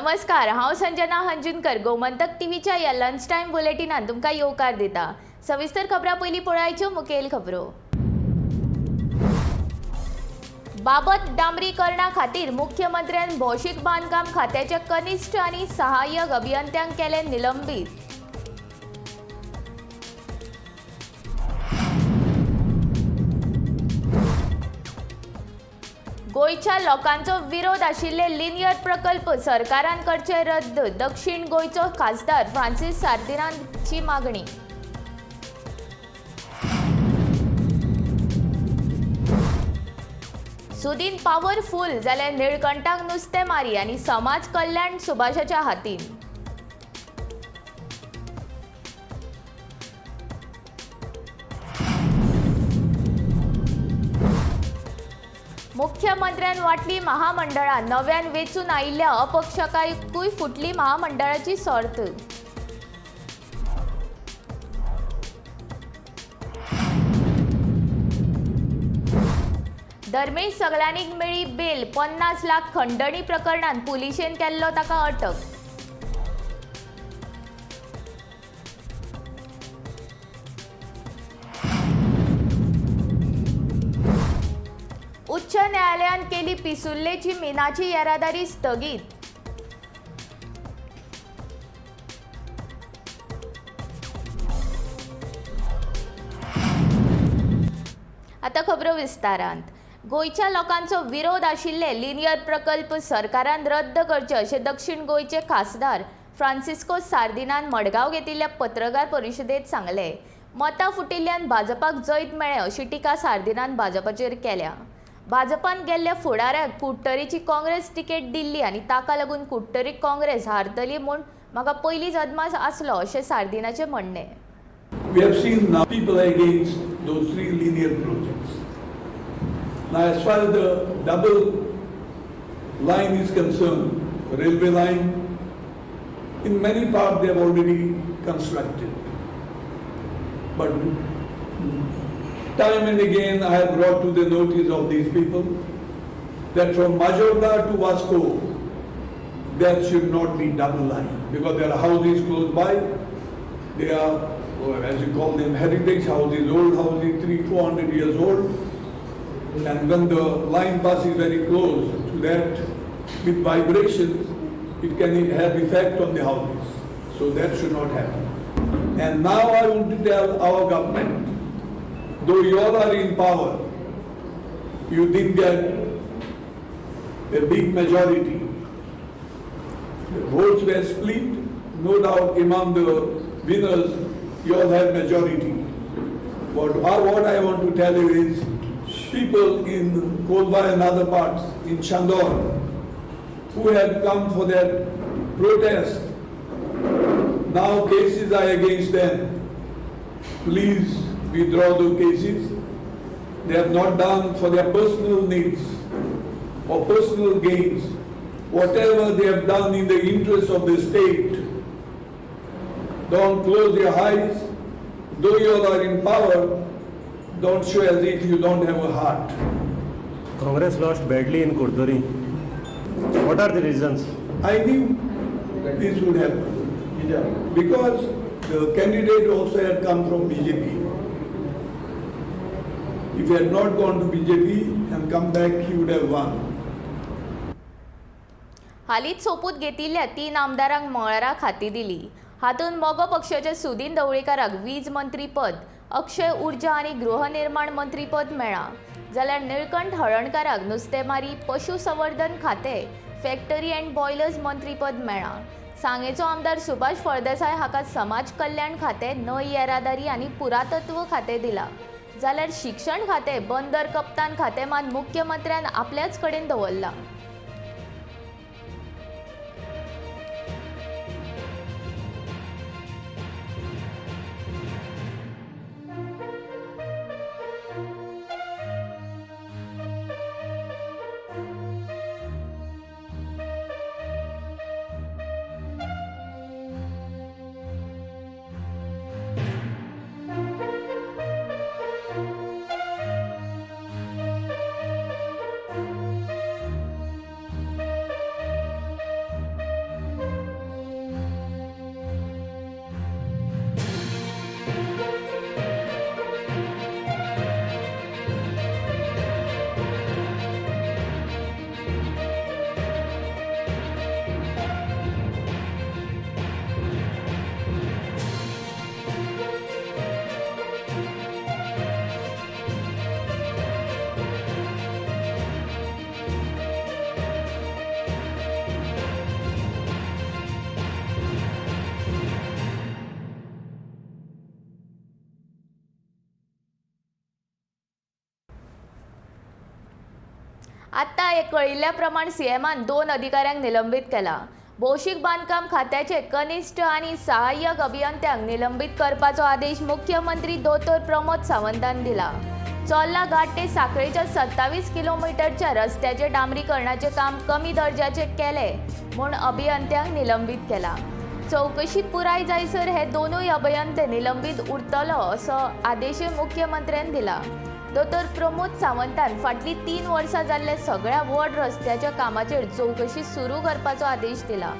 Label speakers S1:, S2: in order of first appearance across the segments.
S1: नमस्कार, हांव संजना हंजुनकर गोमंतक टीव्हीच्या ह्या लंच टायम बुलेटिनान तुमकां येवकार दिता. सविस्तर खबरां पयलीं पळयाच्यो मुखेल खबरो. बाबत डांबरीकरणा खातीर मुख्यमंत्र्यान भौशीक बांदकाम खात्याच्या कनिश्ठ आनी सहाय्यक अभियंत्यांक केले निलंबीत. गोंयच्या लोकांचो विरोध आशिल्ले लिनियर प्रकल्प सरकारान करचे रद्द, दक्षिण गोंयचो खासदार फ्रांसीस सार्दिनाची मागणी. सुदीन पावरफूल जाल्यार निळकंठाक नुस्तेमारी आनी समाज कल्याण सुभाषाच्या हातीन. मुख्यमंत्र्यान वांटली महामंडळां, नव्यान वेंचून आयिल्ल्या अपक्षकांकूय फुटली महामंडळाची सोर्त. धर्मेश सगल्यांनीक मेळ्ळी बेल, 50 लाख खंडणी प्रकरणांत पुलिशेन केल्लो ताका अटक. उच्च न्यायालयान केली पिसुर्लेची मिनाची येरादारी स्थगीत. आतां खबरो विस्तारांत. गोंयच्या लोकांचो विरोध आशिल्ले लिनियर प्रकल्प सरकारान रद्द करचे अशें दक्षिण गोंयचे खासदार फ्रांसिस्को सार्दिनान मडगांव घेतिल्ल्या पत्रकार परिशदेंत सांगलें. मतां फुटिल्ल्यान भाजपाक जैत मेळ्ळें अशी टिका सार्दिनान भाजपाचेर केल्या. भाजपान गेल्ल्या फुडाऱ्याक कुडटरीची काँग्रेस तिकेट दिल्ली आनी ताका लागून कुडटरी काँग्रेस हारतली म्हूण म्हाका पयलींच अदमास आसलो अशें सार्दिनाचें म्हणणें.
S2: We have seen now people against those three linear projects. Now, as far as the double line is concerned, railway line, in many parts they have already constructed. But time and again I have brought to the notice of these people that from Majorda to Vasco, there should not be double line because there are houses close by. They are, as you call them, heritage houses, old houses, 300-400 years old. And when the line passes very close to that, with vibrations, it can have effect on the houses. So that should not happen. And now I want to tell our government, though you all are in power, you didn't get a big majority. The votes were split, no doubt among the winners, you all have majority. But what I want to tell you is, people in Kolwa and other parts, in Chandor, who had come for that protest, now cases are against them. Please withdraw those cases. They have not done for their personal needs or personal gains. Whatever they have done in the interest of the state, don't close your eyes. Though you all are in power, don't show as if you don't have a heart.
S3: Congress lost badly in Curtorim. What are the reasons?
S2: I knew this would happen because the candidate also had come from BJP. If he had not gone to BJP and come back, he would have won.
S1: हालींच सोपूत घेतिल्ल्या 3 आमदारांक मंगळारा खाती दिली. हातूंत मगो पक्षाच्या सुदीन ढवळीकाराक वीज मंत्रीपद, अक्षय उर्जा आनी गृहनिर्माण मंत्रीपद मेळ्ळां, जाल्यार निळकंठ हळर्णकाराक नुस्तेमारी, पशुसंवर्धन खातें, फॅक्टरी अँड बॉयलर्स मंत्रीपद मेळ्ळां. सांगेचो आमदार सुभाष फळदेसाय हाका समाज कल्याण खातें, न्हंय येरादारी आनी पुरातत्व खातें दिलां, जाल्यार शिक्षण खातें, बंदर कप्तान खातें मात मुख्यमंत्र्यान आपल्याच कडेन दवरलां. आतां हे कळिल्ल्या प्रमाण सीएमान 2 अधिकाऱ्यांक निलंबीत केला. भौशीक बांदकाम खात्याचे कनिश्ठ आनी सहाय्यक अभियंत्यांक निलंबीत करपाचो आदेश मुख्यमंत्री दोतोर प्रमोद सावंतान दिला. चोर्ला घाट ते साखळेच्या 27 किलोमिटरच्या रस्त्याचे डांबरीकरणाचे काम कमी दर्जाचे केले म्हूण अभियंत्यांक निलंबीत केला. चवकशी पुराय जायसर हे दोनूय अभियंते निलंबीत उरतलो असो आदेशय मुख्यमंत्र्यान दिला. दोतोर प्रमोद सावंतान फाटलीं 3 वर्सां जाल्ल्या सगळ्या व्हड रस्त्याच्या कामाचेर चवकशी सुरू करपाचो आदेश दिला.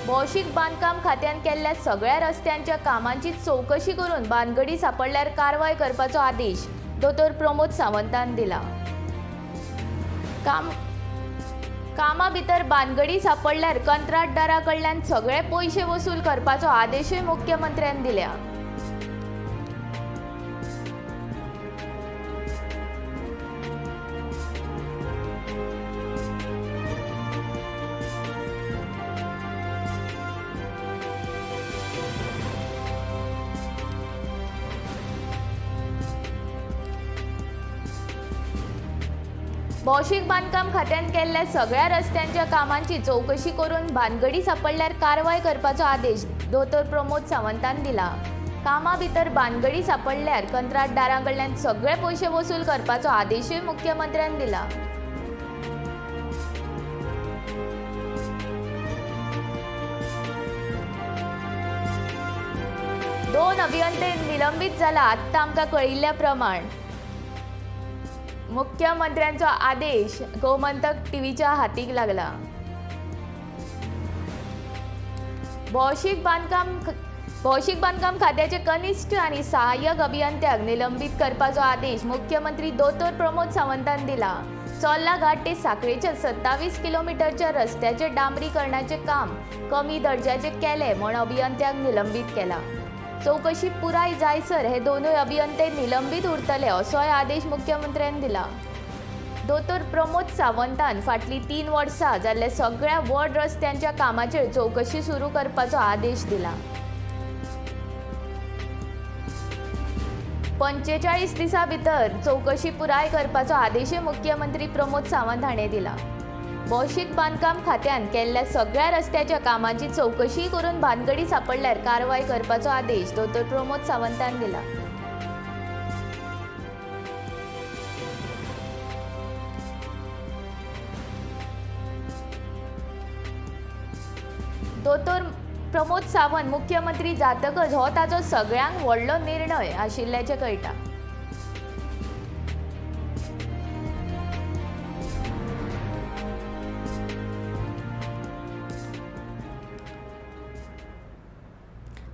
S1: भौशीक बांदकाम खात्यान केल्ल्या सगळ्या रस्त्यांच्या कामांची चवकशी करून बानगडी सापडल्यार कारवाय करपाचो आदेश दोतोर प्रमोद सावंतान दिला. कामा भितर बानगडी सापडल्यार कंत्राटदारा कडल्यान सगळे पयशे वसूल करपाचो आदेशूय मुख्यमंत्र्यान दिल्या. भौशीक बांदकाम खात्यान केल्ल्या सगळ्या रस्त्यांच्या कामांची चवकशी करून भानगडी सापडल्यार कारवाय करपाचो आदेश दोतोर प्रमोद सावंतान दिला. कामा भितर भानगडी सापडल्यार कंत्राटदारां कडल्यान सगळे पयशे वसूल करपाचो आदेशूय मुख्यमंत्र्यान दिला. दोन अभियंते निलंबीत जाला आत्तां आमकां कळिल्ल्या प्रमाण. मुख्यमंत्र्यांचो आदेश गोमंतक टीव्हीच्या हातीक लागला. भौशीक बांदकाम खात्याचे कनिश्ठ आनी सहाय्यक अभियंत्यांक निलंबीत करपाचो आदेश मुख्यमंत्री दोतोर प्रमोद सावंतान दिला. चोर्ला घाट ते साखळेच्या 27 किलोमिटरच्या रस्त्याचे डांबरीकरणाचे काम कमी दर्जाचे केले म्हूण अभियंत्यांक निलंबीत केला. चवकशी पुराय जायसर हे दोनूय अभियंते निलंबीत उरतले असोय आदेश मुख्यमंत्र्यान दिला. दोतोर प्रमोद सावंतान फाटलीं 3 वर्सां जाल्ल्या सगळ्या व्हड रस्त्यांच्या कामाचेर चवकशी सुरू करपाचो आदेश दिला. 45 दिसां भितर चवकशी पुराय करपाचो आदेशय मुख्यमंत्री प्रमोद सावंत हाणें दिला. भौशीक बांदकाम खात्यान केल्ल्या सगळ्या रस्त्याच्या कामांची चवकशी करून भानगडी सापडल्यार कारवाय करपाचो आदेश दोतोर प्रमोद सावंतान दिला. दोतोर प्रमोद सावंत मुख्यमंत्री जातकच हो ताचो सगळ्यांक व्हडलो निर्णय आशिल्ल्याचें कळटा.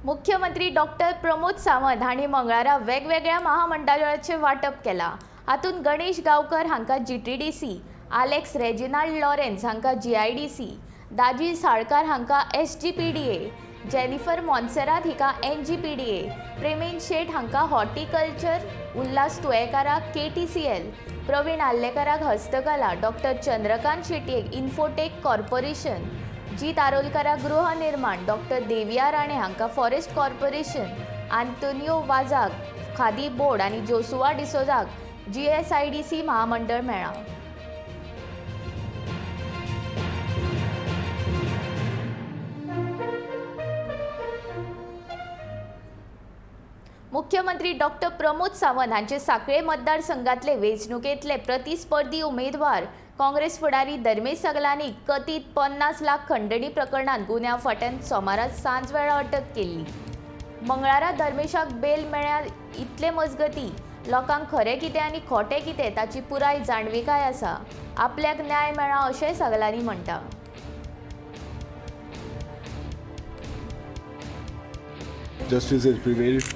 S1: मुख्यमंत्री डॉक्टर प्रमोद सावंत हांणी मंगळारा वेगवेगळ्या महामंडळाचें वांटप केलां. हातूंत गणेश गांवकर हांकां GTDC, Alex Reginald Lawrence हांकां GIDC, Daji Salkar हांकां SGPDA, Jennifer Monserrate हिका NGPDA, Premen Shet हांकां हॉर्टिकल्चर, उल्हास तुयेकाराक KTCL, Praveen आर्लेकाराक हस्तकला, डॉक्टर चंद्रकांत शेटयेक इन्फोटेक कॉर्पोरेशन, जीत आरोलकाराक गृहनिर्माण, डॉक्टर देविया राणे हांकां फॉरेस्ट कॉर्पोरेशन, आंतोनियो वाजाक खादी बोर्ड आनी जोसुआ डिसोजाक GSIDC महामंडळ मेळ्ळां. मुख्यमंत्री डॉक्टर प्रमोद सावंत हांचे साखळे मतदारसंघातले वेंचणुकेंतले प्रतिस्पर्धी उमेदवार काँग्रेस फुडारी धर्मेश सगलांनी कथीत 50 लाख खंडणी प्रकरणांत गुन्यांव फांट्यान सोमारा सांजवेळा अटक केल्ली. मंगळारा धर्मेशाक बेल मेळ्ळ्या इतले मजगती लोकांक खरें कितें आनी खोटें कितें ताची पुराय जाणविकाय आसा. आपल्याक न्याय मेळ्ळा अशेंय सगलांनी म्हणटा.
S4: Justice has prevailed.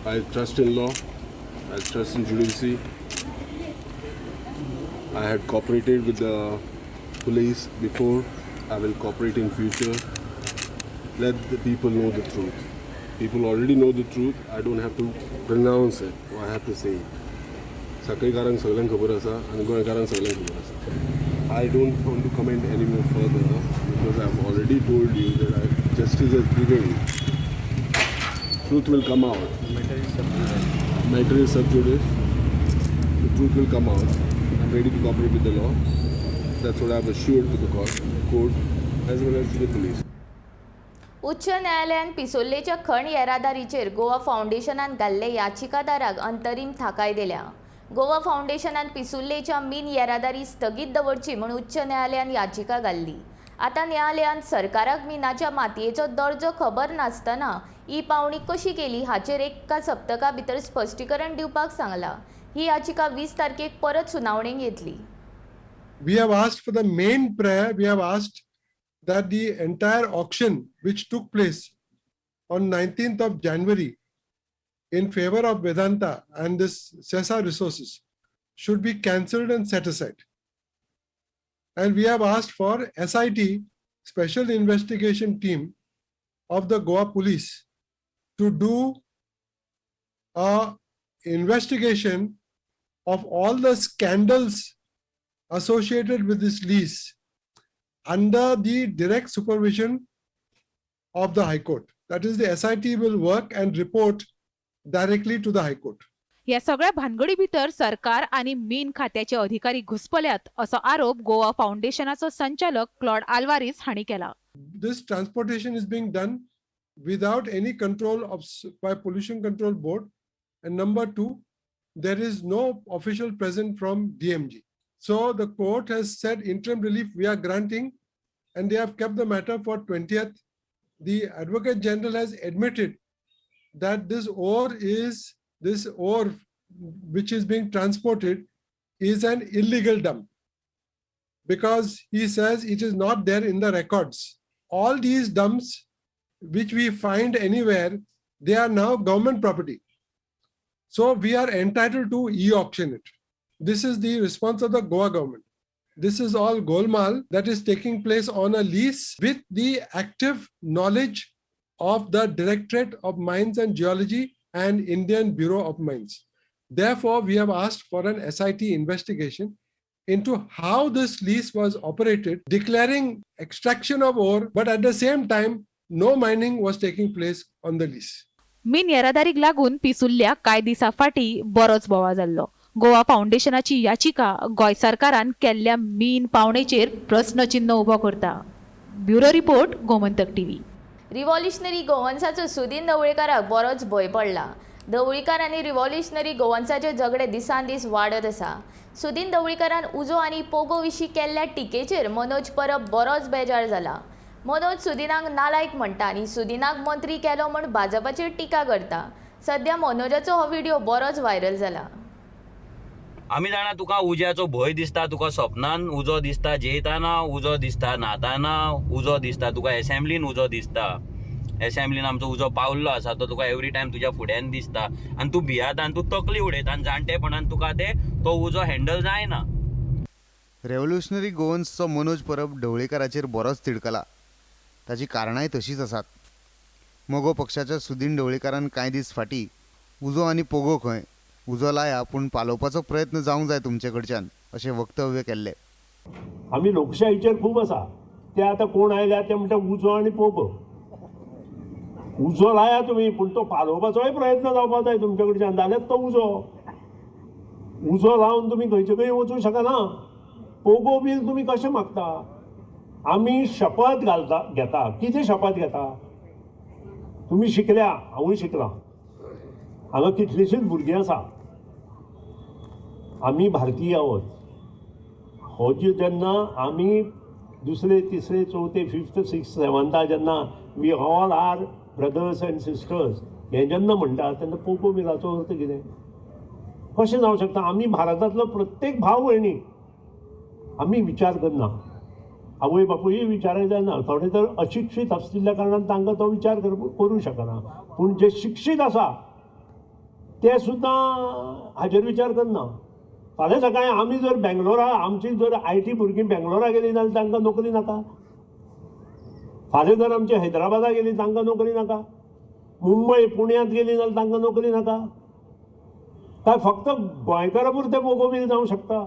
S4: I trust in law, I trust in judiciary. I had cooperated with the police before, I will cooperate in future. Let the people know the truth. People already know the truth, I don't have to pronounce it or I have to say it. साखळीकारांक सगळ्यांक खबर आसा आनी गोंयकारांक सगळ्यांक खबर आसा. I don't want to comment any more further because I have already told you that justice has prevailed. Truth will come out. Matter is sub judice. The truth will come out. I'm ready to cooperate with the law. That's what I've assured to the court as well as to the police.
S1: उच्च न्यायालयान पिसोल्लेच्या खण येरादारीचेर गोवा फावंडेशनान घाल्ले याचिकादाराक अंतरीम थाकाय दिल्या. गोवा फावंडेशनान पिसुल्लेच्या मीन येरादारी स्थगीत दवरची म्हूण उच्च न्यायालयान याचिका घाल्ली. आतां न्यायालयान सरकाराक मिनाच्या मातयेचो दर्जो खबर नासतना ही पावणी कशी केली हाचेर एका सप्तका भितर स्पश्टीकरण दिवपाक सांगलां. ही याचिका 20 तारखेक परत सुनावणेक येतली.
S5: We have asked for the main prayer. We have asked that the entire auction which took place on 19th of January in favor of Vedanta and this Sesa Resources should be cancelled and set aside. And we have asked for SIT, Special Investigation Team of the Goa Police, to do a investigation of all the scandals associated with this lease under the direct supervision of the High Court. That is, the SIT will work and report directly to the High Court.
S6: ह्या सगळ्या भानगडी भितर सरकार आनी मीन खात्याचे अधिकारी घुसपल्यात असो आरोप गोवा फावंडेशनाचो संचालक क्लॉड आल्वारीस हांणी केला.
S5: This transportation is being done without any control of by Pollution Control Board. And number two, there is no official present from DMG. So the court has said interim relief we are granting, and they have kept the matter for 20th. The Advocate General has admitted that this ore which is being transported is an illegal dump, because he says it is not there in the records. All these dumps which we find anywhere, they are now government property. So we are entitled to e-auction it. This is the response of the Goa government. This is all golmaal that is taking place on a lease with the active knowledge of the Directorate of Mines and Geology and Indian Bureau of Mines. Therefore, we have asked for an SIT investigation into how this lease was operated, declaring extraction of ore, but at the same time, no mining was taking place on the lease.
S6: मीन येरादारीक लागून पिसुल्ल्या कांय दिसां फाटीं बरोच बोवाळ जाल्लो. गोवा फावंडेशनाची याचिका गोंय सरकारान केल्ल्या मीन पावणेचेर प्रस्नचिन्न उबो करता. Bureau report, Gomantak TV.
S1: Revolutionary गोवन्साचो Sudin ढवळीकाराक बरोच भंय पडला. ढवळीकार आनी रिव्हॉल्युशनरी गोवन्साचे झगडे दिसान दीस वाडत आसा. सुदीन ढवळीकारान उजो आनी पोगो विशीं केल्ल्या टिकेचेर मनोज परब बरोच बेजार जाला. मनोज सुदिनाक नालायक म्हणटा आनी सुदिनाक मंत्री केलो म्हूण भाजपाचेर टिका करता. सध्या मनोजाचो हो व्हिडिओ बरोच व्हायरल जाला.
S7: आमी जाणा तुका उज्याचो भंय दिसता, तुका सपनान उजो दिसता, जेयताना उजो दिसता, न्हाताना उजो दिसता, तुका एसेंब्लीन उजो दिसता. एसेंब्लीन आमचो उजो पावल्लो आसा तो तुका एवरी टायम तुज्या फुड्यान दिसता आनी तूं भियाता आनी तूं तकली उडयता आनी जाणटेपणान तुका ते तो उजो हँडल जायना.
S8: रेव्होल्युशनरी गोवन्सचो मनोज परब ढवळीकाराचेर बरोच तिडकला. ताची कारणांय तशींच आसात. मगो पक्षाच्या सुदीन ढवळीकारान कांय दीस फाटीं उजो आनी पोगो खंय उजो लाया पूण पालोवपाचो प्रयत्न जावंक जाय तुमचे कडच्यान अशें वक्तव्य केल्लें.
S9: आमी लोकशाहीचेर खूब आसा. ते आतां कोण आयल्या ते म्हणटा उजो आनी पोगो. उजो लाया तुमी पूण तो पालोवपाचोय प्रयत्न जावपाक जाय तुमचे कडच्यान, जाल्यार तो उजो उजो लावन तुमी खंयचे खंय वचूंक शकना. पोगो बील तुमी कशें मागता? आमी शपथ घालता घेता. कितें शपथ घेता? तुमी शिकल्या, हांवूय शिकलां, हांगा कितलींशींच भुरगीं आसा. आमी भारतीय आहोत. हो जे जेन्ना आमी दुसरे तिसरे चवथे फिफ्थ सिक्स सेवन्था जेन्ना we all are brothers and sisters हें जेन्ना म्हणटा तेन्ना पोगो बिलाचो अर्थ कितें? कशें जावंक शकता? आमी भारतांतलो प्रत्येक भाव भयणी आमी विचार करना. आवय बापूय विचार जायना. थोडे तर अशिक्षीत आशिल्ल्या कारणान तांकां तो विचार करूंक शकना, पूण जे शिक्षीत आसा ते सुद्दां हाजेर विचार करना. फाल्यां सकाळीं आमी जर बेंगलोरा, आमची जर I T भुरगीं बेंगलोरा गेलीं जाल्यार तांकां नोकरी नाका. फाल्यां जर आमची हैदराबादा गेली तांकां नोकरी नाका. मुंबय पुण्यांत गेली जाल्यार तांकां नोकरी नाका. काय फक्त गोंयकारां पुरतें पोगो बील जावंक शकता?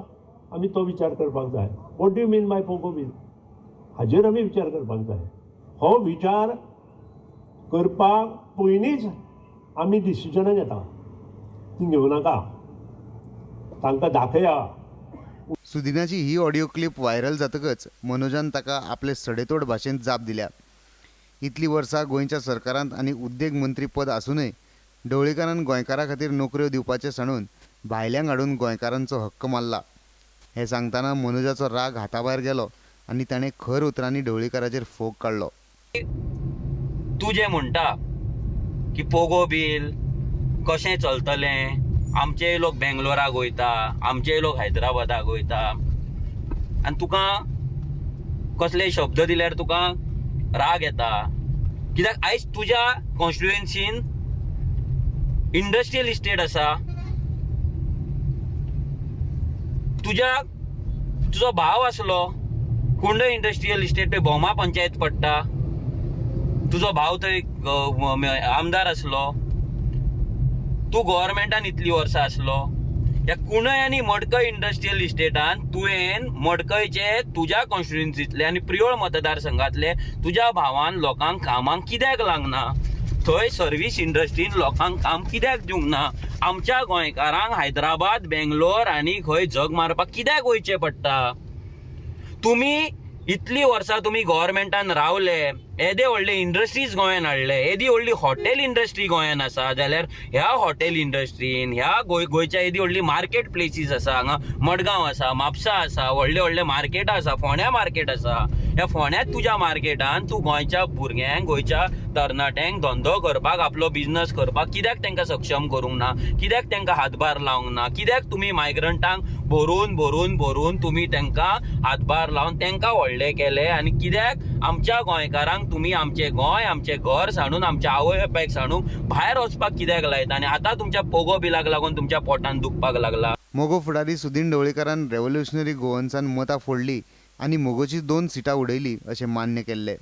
S9: आमी तो विचार करपाक जाय. What do you mean by Pogo bill? हाजेर आमी विचार करपाक जाय. हो विचार करपाक पयलींच आमी डिसिजनां घेता. तीं घेवं नाका, तांकां दाखया.
S8: सुदिनाची ही ऑडियो क्लिप व्हायरल जातकच मनोजान ताका आपले सडेतोड भाशेंत जाप दिल्या. इतलीं वर्सां गोंयच्या सरकारांत आनी उद्देग मंत्री पद आसूनय ढवळीकारान गोंयकारां खातीर नोकऱ्यो दिवपाचें सांडून भायल्यांक हाडून गोंयकारांचो हक्क मारला. हें सांगतना मनोजाचो राग हाताभायर गेलो आनी ताणें खर उतरांनी ढवळीकाराचेर फोग काडलो.
S7: तूं जें म्हणटा की पोगो बील कशें चलतलें, आमचेय लोक बेंगलोराक वयता, आमचेय लोक हैदराबादाक वयता, आनी तुका कसलेय शब्द दिल्यार तुका राग येता. कित्याक आयज तुज्या कॉन्स्टिट्युएन्सीन इंडस्ट्रियल इस्टेट आसा, तुजो भाव आसलो कुंडय इंडस्ट्रियल इस्टेट, थंय भोमा पंचायत पडटा, तुजो भाव थंय आमदार आसलो, तूं गव्हर्मेंटान इतलीं वर्सां आसलो. ह्या कुंडय आनी मडकय इंडस्ट्रियल इस्टेटान तुवें मडकयचे तुज्या कॉन्स्टिट्युएन्सींतले आनी प्रियोळ मतदारसंघातले तुज्या भावान लोकांक कामाक कित्याक लागना? थंय सर्वीस इंडस्ट्रीन लोकांक काम कित्याक दिवंक ना? आमच्या गोंयकारांक हैदराबाद, बेंगलोर आनी खंय जग मारपाक कित्याक वयचें पडटा? तुमी इतलीं वर्सां तुमी गव्हर्मेंटान रावले, येदे व्हडले इंडस्ट्रीज गोंयान हाडले, येदी व्हडली हॉटेल इंडस्ट्री गोंयान आसा, जाल्यार ह्या हॉटेल इंडस्ट्रीन ह्या गोंयच्या येदी व्हडली मार्केट प्लेसीस आसा, हांगा मडगांव आसा, म्हापसा आसा, व्हडले व्हडले मार्केटां आसा, फोंड्या मार्केट आसा. ह्या फोंड्यांत तुज्या मार्केटान तूं गोंयच्या भुरग्यांक, गोंयच्या तरणाट्यांक धंदो करपाक, आपलो बिजनस करपाक कित्याक तांकां सक्षम करूंक ना? कित्याक तांकां हातभार लावंक ना? कित्याक तुमी मायग्रंटांक भरून भरून भरून तुमी तांकां हातभार लावन तांकां व्हडले केले? आनी कित्याक आमच्या गोंयकारांक तुमी आमचें गोंय, आमचें घर सांडून, आमच्या आवय बापायक सांडून भायर वचपाक कित्याक लायता? आनी आतां तुमच्या पोगो बिलाक लागून तुमच्या पोटान दुखपाक लागला.
S8: मगो फुडारी सुदीन ढवळीकारान रेव्होल्युशनरी गोवन्सान मतां फोडली आनी मगोची 2 सिटां उडयली अशें मान्य केल्लें.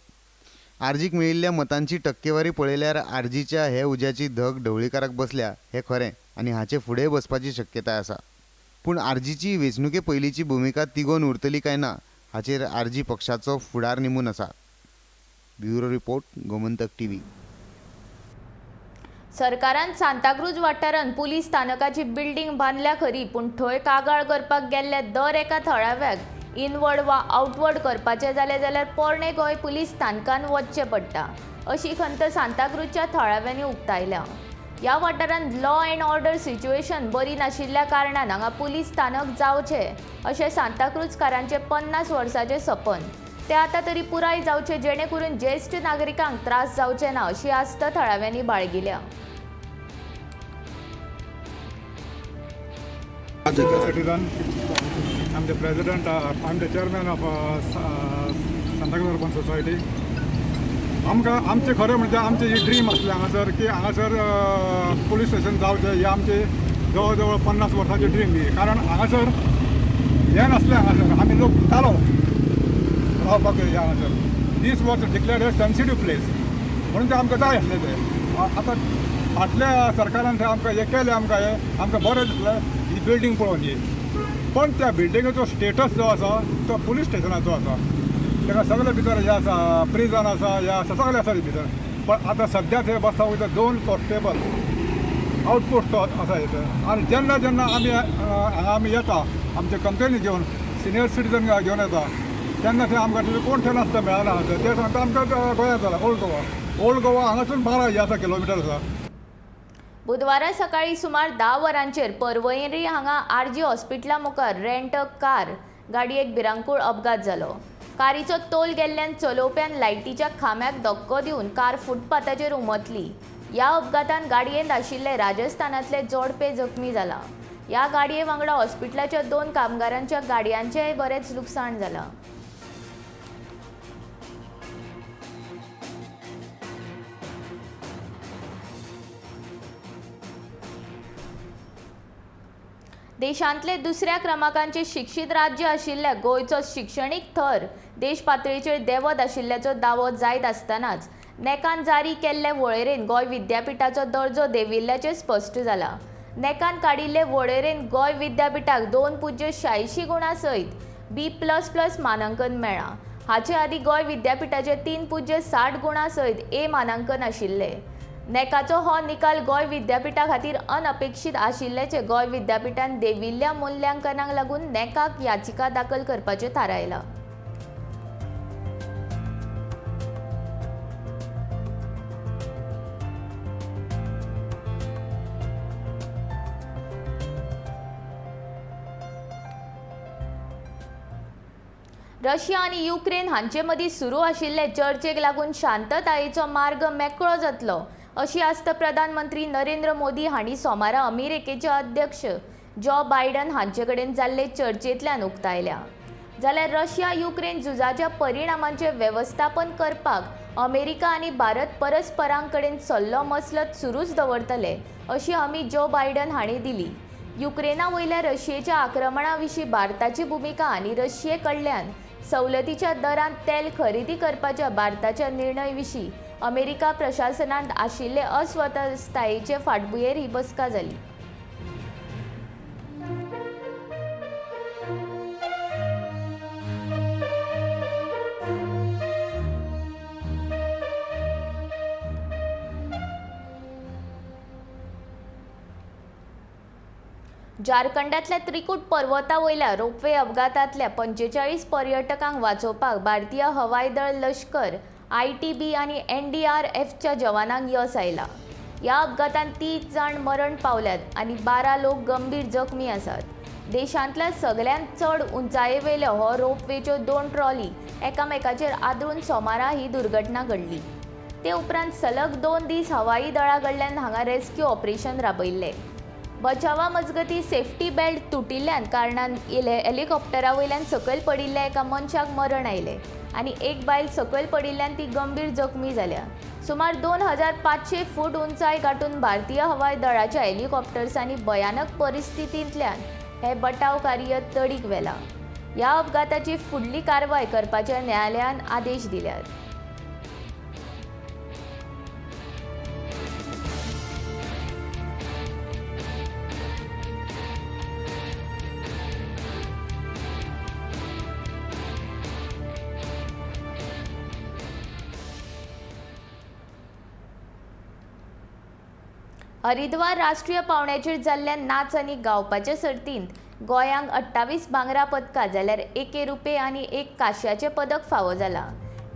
S8: आरजीक मेळिल्ल्या मतांची टक्केवारी पळयल्यार आरजीच्या हे उज्याची धग ढवळीकाराक बसल्या हें खरें आनी हाचे फुडें बसपाची शक्यताय आसा. पूण आरजीची वेंचणुके पयलींची भुमिका तिगोवन उरतली काय ना हाचेर आरजी पक्षाचो फुडार निंबून आसा. Bureau report, Gomantak TV.
S1: सरकारान सांताक्रूज वाठारांत पुलीस स्थानकाची बिल्डिंग बांदल्या खरी, पूण थंय कागाळ करपाक गेल्ल्या दर एका थळाव्याक इनवर्ड वा आउटवर्ड करपाचें जालें जाल्यार पोरणे गोंय पुलीस स्थानकान वचचें पडटा अशी खंत सांताक्रूजच्या थळाव्यांनी उक्तायल्या. ह्या वाठारांत लॉ अँड ऑर्डर सिच्युएशन बरी नाशिल्ल्या कारणान हांगा पुलीस स्थानक जावचें अशें सांताक्रूजकारांचें 50 वर्सांचें सपन ते आतां तरी पुराय जावचें, जेणे करून ज्येश्ठ नागरिकांक त्रास जावचे ना अशी आस्त थळाव्यांनी बाळगिल्या.
S10: Citizen. I'm the president, I'm the chairman of Santa Cruz Urban Society. आमकां आमचें खरें म्हणजे आमचें ही ड्रीम आसलें हांगासर की हांगासर पुलीस स्टेशन जावचें, ही आमची जवळ जवळ 50 वर्सांची ड्रीम ही. कारण हांगासर हें नासलें, हांगासर आमी लोक भितालो रावपाक. हे हांगासर this was declared a sensitive place म्हणून तें आमकां जाय आसलें तें. आतां फाटल्या सरकारान तें आमकां हें केलें, आमकां हें आमकां बरें दिसलें ही बिल्डींग पळोवन ही. पण त्या बिल्डिंगेचो स्टेटस जो आसा तो पुलीस स्टेशनाचो आसा, ताका सगळे भितर हें आसा, प्रिजन आसा, हें आसा, सगळें आसा भितर. पण आतां सद्या थंय बसता वयता 2 कॉन्स्टेबल आउटपोस्ट आसा थंय. आनी जेन्ना जेन्ना आमी हांगा आमी येता आमचे कंप्लेनी घेवन, सिनियर सिटीजन घेवन येता, तेन्ना थंय आमकां थंय कोण थंय नासता, मेळना. ते सांगता आमकां गोंयांत जाला ओल्ड गोवा, ओल्ड गोवा हांगासून 12 हें आसा किलोमिटर आसा.
S1: बुधवारा सकाळी सुमार 10 वरांचेर पर्वरी हांगा आरजी हॉस्पिटला मुखार रेंट अ कार गाडयेक भिरांकूळ अपघात जालो. कारीचो तोल गेल्ल्यान चलोवप्यान लायटीच्या खांब्याक धक्को दिवन कार फुटपाथाचेर उमथली. ह्या अपघातान गाडयेंत आशिल्ले राजस्थानांतले जोडपे जखमी जाला. ह्या गाडये वांगडा हॉस्पिटलाच्या 2 कामगारांच्या गाडयांचेंय बरेंच लुकसाण जालां. देशांतले दुसऱ्या क्रमांकाचे शिक्षीत राज्य आशिल्ल्या गोंयचो शिक्षणीक थर देश पातळीचेर देंवत आशिल्ल्याचो दावो जायत आसतनाच नॅकान जारी केल्ले वळेरेन गोंय विद्यापीठाचो दर्जो देंविल्ल्याचें स्पश्ट जालां. नॅकान काडिल्ले वळेरेन गोंय विद्यापीठाक 2.86 गुणां सयत B++ मानांकन मेळ्ळां. हाचे आदीं गोंय विद्यापीठाचें 3.60 गुणां सयत A मानांकन आशिल्लें. नॅकाचो हो निकाल गोंय विद्यापीठा खातीर अनअपेक्षीत आशिल्ल्याचें गोंय विद्यापीठान देविल्ल्या मुल्यांकनाक लागून नॅकाक याचिका दाखल करपाचें थारायलां. रशिया आनी युक्रेन हांचे मदीं सुरू आशिल्ले चर्चेक लागून शांततायेचो मार्ग मेकळो जातलो अशी आस्त प्रधानमंत्री नरेंद्र मोदी हांणी सोमारा अमेरिकेचे अध्यक्ष जो बायडन हांचे कडेन जाल्ले चर्चेंतल्यान उक्तायल्या. जाल्यार रशिया युक्रेन झुजाच्या परिणामांचें वेवस्थापन करपाक अमेरिका आनी भारत परस्परां कडेन सल्लो मसलत सुरूच दवरतले अशी हमी जो बायडन हांणी दिली. युक्रेना वयल्या रशियेच्या आक्रमणा विशीं भारताची भुमिका आनी रशिये कडल्यान सवलतीच्या दरांत तेल खरेदी करपाच्या भारताच्या निर्णय विशीं अमेरिका प्रशासनांत आशिल्ले अस्वस्थतायेचे फाटभुंयेर ही बसका जाली. झारखंडातल्या त्रिकूट पर्वता वयल्या रोपवे अपघातांतल्या 45 पर्यटकांक वाचोवपाक भारतीय हवाई दळ लश्कर ITB आनी NDRFच्या जवानांक यश आयलां. ह्या अपघातांत 30 जाण मरण पावल्यात आनी 12 लोक गंभीर जखमी आसात. देशांतल्या सगळ्यांत चड उंचायेवेलो हो रोपवेच्यो 2 ट्रॉली एकामेकाचेर आदळून सोमारा ही दुर्घटना घडली. ते उपरांत सलग 2 दीस हवाई दळा कडल्यान हांगा रेस्क्यू ऑपरेशन राबयिल्लें. बचावा मजगती सेफ्टी बेल्ट तुटिल्ल्यान कारणान हेलिकॉप्टरा वयल्यान सकयल पडिल्ल्या एका मनशाक मरण आयलें आनी एक बायल सकयल पडिल्ल्यान ती गंभीर जखमी जाल्या. सुमार 2500 फूट उंचाय गांठून भारतीय हवाई दळाच्या हेलिकॉप्टर्सांनी भयानक परिस्थितींतल्यान हें बचाव कार्य तडीक व्हेलां. ह्या अपघाताची फुडली कारवाय करपाचे न्यायालयान आदेश दिल्यात. हरिद्वार राष्ट्रीय पावंड्याचेर जाल्ल्या नाच आनी गावपाचे सर्तींत गोंयांक 28 भांगरा पदकां जाल्यार 1 रुपये आनी 1 कांश्याचें पदक फावो जालां.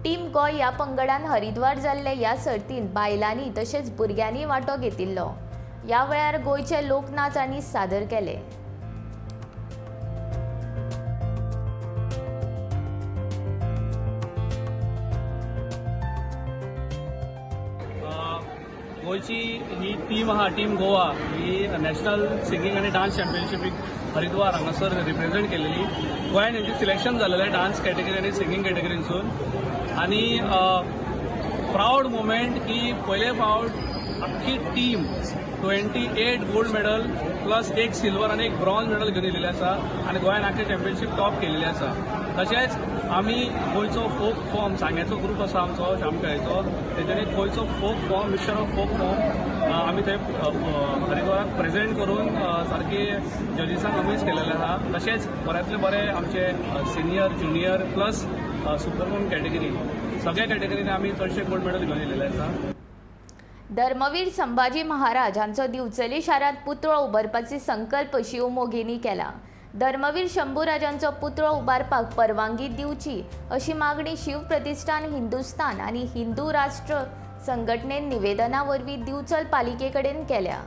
S1: टीम गोंय ह्या पंगडान हरिद्वार जाल्ल्या ह्या सर्तींत बायलांनी तशेंच भुरग्यांनी वांटो घेतिल्लो. ह्या वेळार गोंयचे लोकनाच आनी सादर केले.
S11: गोंयची ही टीम आहा, टीम गोवा ही नॅशनल सिंगींग आनी डान्स चॅम्पियनशिपीक हरिद्वार हांगासर रिप्रेझेंट केलेली. गोंयान हेंचें सिलेक्शन जालेलें डान्स कॅटेगरी आनी सिंगींग कॅटेगरींसून आनी प्रावड मुमेंट की पयले फावट आख्खी team 28 gold medal plus 1 silver आनी 1 ब्रॉन्ज मेडल घेवन येयलेली आसा आनी गोंयान आख्खे चॅम्पियनशीप टॉप केलेली आसा. तशेंच आमी गोंयचो फोक फॉर्म सांग्याचो ग्रूप आसा आमचो श्यामखेळेचो, तेच्यानी गोंयचो folk form mixture of folk form आमी थंय हरिद्वाराक प्रेजेंट करून सारके जजीसांक अमेज केलेले आसा. तशेंच बऱ्यांतले बरे आमचे senior junior plus superwoman category सगळ्या कॅटेगरीनी आमी चडशे गोल्ड मेडल घेवन येयलेले आसा.
S1: धर्मवीर संभाजी महाराज हांचो दिवचले शारांत पुतळो उबारपाची संकल्प शिवमोगींनी केला. धर्मवीर शंभूराजांचो पुतळो उबारपाक परवानगी दिवची अशी मागणी शिवप्रतिष्ठान हिंदुस्तान आनी हिंदू राष्ट्र संघटनेन निवेदना वरवीं दिवचल पालिके कडेन केल्या.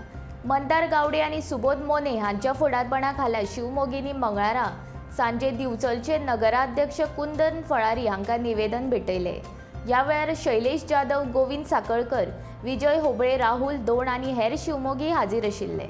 S1: मंदार गावडे आनी सुबोध मोने हांच्या फुडारपणा खाला शिवमोगींनी मंगळारा सांजे दिवचलचे नगराध्यक्ष कुंदन फळारी हांकां निवेदन भेटयलें. ह्या वेळार शैलेश जाधव, गोविंद साकळकर, विजय होबळे, राहुल दोण आनी हेर शिवमोगी हाजीर आशिल्ले.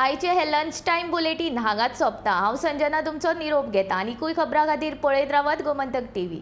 S1: आयचे हे लंच टायम बुलेटीन हांगाच सोंपता. हांव संजना तुमचो निरोप घेता. आनीकूय खबरां खातीर पळयत रावात गोमंतक टीव्ही.